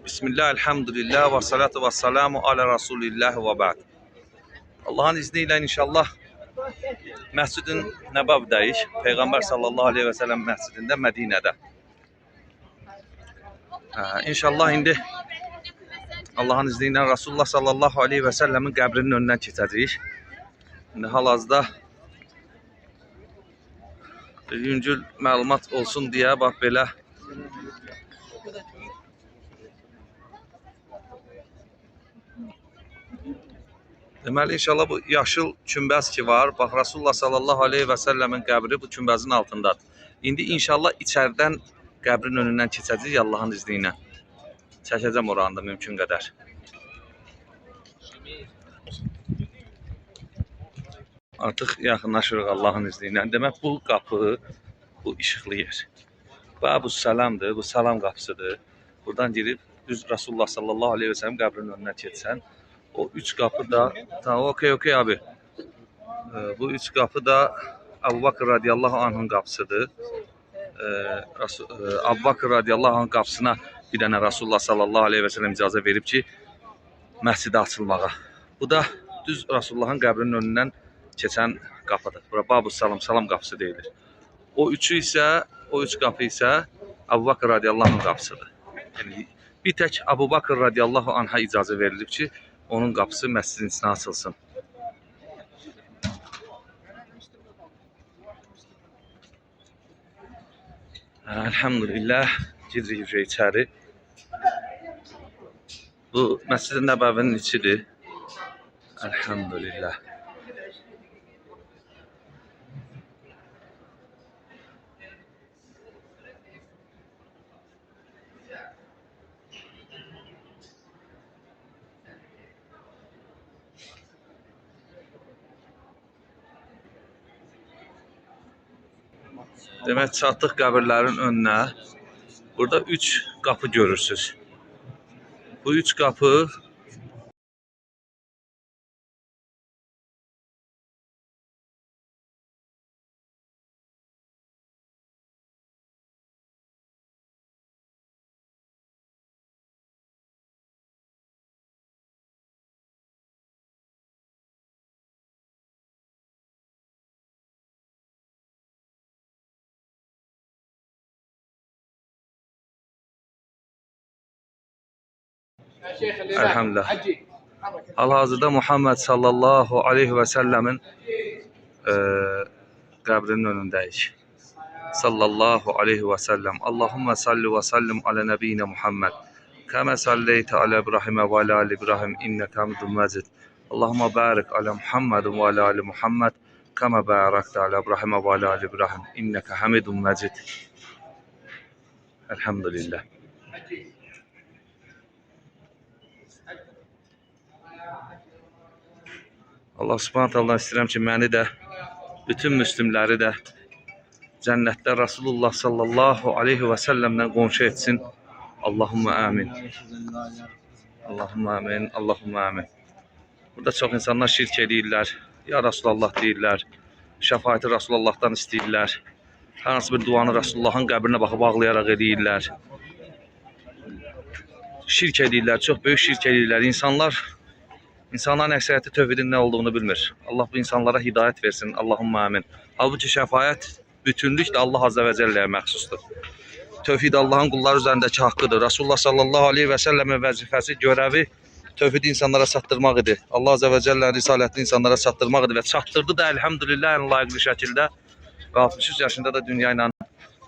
Bismillah, elhamdülillah və salatu və salamu alə Rasulillah və bə'd. Allahın izni ilə inşallah Məscid-i Nəbəvdəyik. Peyğəmbər sallallahu aleyhi və səlləm məscidində, Mədinədə. İnşallah indi Allahın izni ilə Rasulullah sallallahu aleyhi və səlləmin qəbrinin önündən keçəcəyik. İndi hal-hazırda yüngül məlumat olsun deyə bax belə deməli inşallah bu yaşıl kümbəz ki var. Bax Rasulullah sallallahu aleyhi və səlləmin qəbri bu kümbəzin altındadır. İndi inşallah içəridən qəbrin önündən keçəcəyik Allahın izni ilə. Çəkəcəm oranı da mümkün qədər. Artıq yaxınlaşırıq Allahın izni ilə. Demək bu qapı, bu işıqlı yer. Babu Salamdır, bu salam qapısıdır. Buradan girib düz Rasulullah sallallahu aleyhi və səlləm qəbrinin önündən keçsən. O üç qapı da, tamam, okey, okey abi. Bu üç qapı da Əbu Bakr radiyallahu anh'ın qapısıdır. Əbu Bakr radiyallahu anh qapısına bir dənə Rasulullah sallallahu aleyhi və səlləm icazə verib ki, məscidə açılmağa. Bu da düz Rasulullahın qəbrinin önündən keçən qapıdır. Bura Babu Salam, salam qapısı deyilir. O üçü isə, o üç qapı isə Əbu Bakr radiyallahu anh qapısıdır. Yəni, bir tək Əbu Bakr radiyallahu anh'a icazə verilib ki, onun qapısı məscidin içinə açılsın. Elhamdülillah, gedirik içəri. Bu Məscid-i Nəbəvinin içidir. Elhamdülillah. Demək, çatdıq qəbirlərin önünə. Burada 3 qapı görürsünüz. Bu 3 qapı Elhamdülillah. Hal-hazırda Muhammed sallallahu aleyhi və səlləmin qəbrinin önündəyik. Sallallahu aleyhi və səlləm. Allahumma salli və sallim alə nəbiyyina Muhammed. Kəmə salleytə alə İbrahimə və alə ali İbrahim innəkə hamidun məcid. Allahumma barik alə Muhammedin və alə ali Muhammed. Kəmə baraktə alə İbrahimə və alə ali İbrahim innəkə hamidun məcid. Elhamdülillah. Allah subhanahu ta'ala istəyirəm ki, məni də, bütün müslimləri də cənnətdə Rasulullah sallallahu aleyhi və səlləmlə qonşu etsin. Allahumma amin. Allahumma amin. Allahumma amin. Burada çox insanlar şirk edirlər. Ya Rasulallah deyirlər. Şəfaəti Rasulullahdan istəyirlər. Hər hansı bir duanı Rasulullahın qəbrinə baxıb ağlayaraq edirlər. Şirk edirlər. Çox böyük şirk edirlər. İnsanların əksəriyyəti tövhidin nə olduğunu bilmir. Allah bu insanlara hidayət versin. Allahumma amin. Halbuki şəfaət bütünlüklə Allah azə və cəlləyə məxsusdur. Tövhid Allahın qulları üzərindəki haqqıdır. Rasulullah sallallahu aleyhi və səlləmin vəzifəsi, görəvi tövhidi insanlara çatdırmaq idi. Allah azə və cəllənin risalətini insanlara çatdırmaq idi və çatdırdı da elhamdülillah ən layiqli şəkildə və 63 yaşında da dünya ilə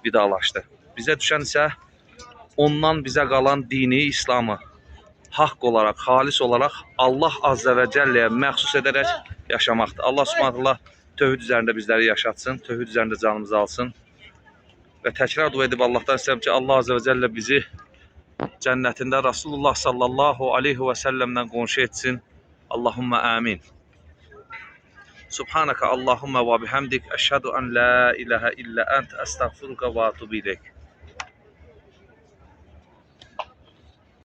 vidalaşdı. Bizə düşən isə ondan bizə qalan dini, İslamı haqq olaraq, xalis olaraq Allah azə və cəlləyə məxsus edərək yaşamaqdır. Allah subhanallah tövhid üzərində bizləri yaşatsın, tövhid üzərində canımızı alsın. Və təkrar dua edib Allahdan istəyirəm ki, Allah azə və cəllə bizi cənnətində Rasulullah sallallahu aleyhi və səlləmlə qonşu etsin. Allahumma amin. Subhanaka Allahumma və bihamdik, əşhədu ən la ilahə illə ənt, əstəğfiruka və atubu ileyk.